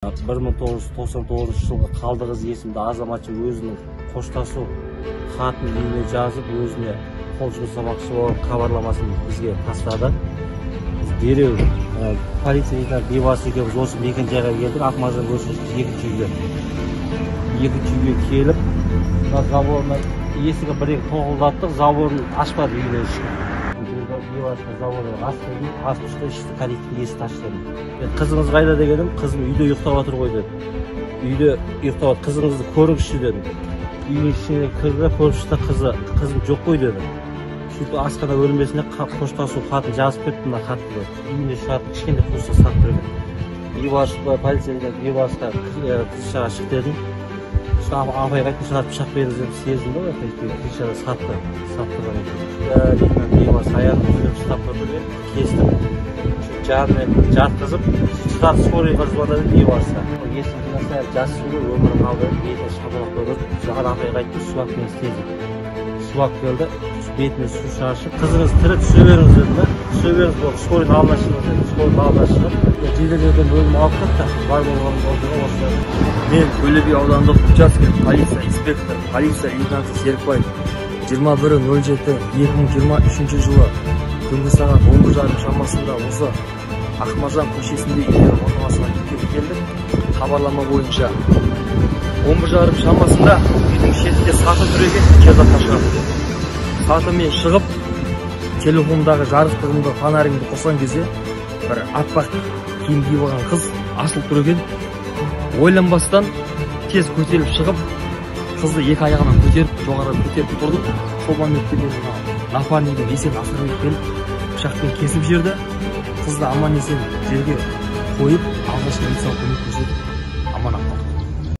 1999 жылғы Қалдықыз есімді азаматша өзінің қоштасу хатын үйіне жазып, өзіне қол жұмсамақшы болған хабарламасын бізге тастады. Біз дереу полиция лейтенанты Бейбарыс екеуміз осы мекенжайға келдік, Ақмаржан көшесі екінші үйге. Екінші үйге келіп, мына заборына есігі бір екі тоқылдаттық, заборын ашпады үйіне ешкім. Бейбарысқа заборын ашты, ашып шықты, ішті калиткінің есікті ашты дедім. Мен қызыңыз қайда дегенім, қызым үйде ұйықтап жатыр ғой деді. Үйде ұйықтап жатыр, қызыңызды көріңізші дедім. Үйдің ішіне кірді, көріп шықты, қызым жоқ қой деді. Сөйтіп асхана бөлмесіне қоштасу хатын жазып кетті, мына хатты деді. Үйіне шығарып, кішкентай қуысқа сатып тұр екен. Бейбарысқа, полиция лейтенанты Бейбарысқа крышаға шық дедім. Апайға айттым, шығарып пышақ беріңіз деп сездім ғой, крышада сатты, саттырған екен. Лейтенант Бейбарыс аяғын үзіліп ұстап тұрды деп кестім. Жанымен жатқызып, шығарып скорыйға звондадым Бейбарысқа. Есім жинаса, жас суды өмірі қалды, бетіне шапалақ ұрып, соған апайға айттым, су алып келіңіз тез деп. Су алып келді, бетіне су шашып, қызыңыз тірі, түсе беріңіз дедім да, түсе беріңіз болды, скорыйдың алдына шығыңыз дедім. Скорыйдың алдына шығып, жедел жәрдем бөлімі алып кетті. Бар болған оқиға осы. Мен Төле би аудандық учаскелік полиция инспекторы, полиция лейтенанты Серікбаев 21.07.2023 жылы түнгі сағат 11:30 шамасында осы Ақмаржан көшесінде үйде орналасқан үйге келдік. Хабарлама бойынша 11:30 шамасында үйдің шетінде саты тұр екен, чердакқа шығып. Сатымен шығып, телефондағы жарықтығымды, фонарімді қосқан кезде бір аппақ киім киіп алған қыз асылып тұр екен. Ойланбастан тез көтеріліп шығып, қызды екі аяғынан көтеріп, жоғары көтеріп тұрдым. Сол моментте мен напарнигім Есен Асқарбек келіп, пышақпен кесіп жіберді. Қызды аман есен жерге қойып, алғашқы медициналық көмек көрсетіп,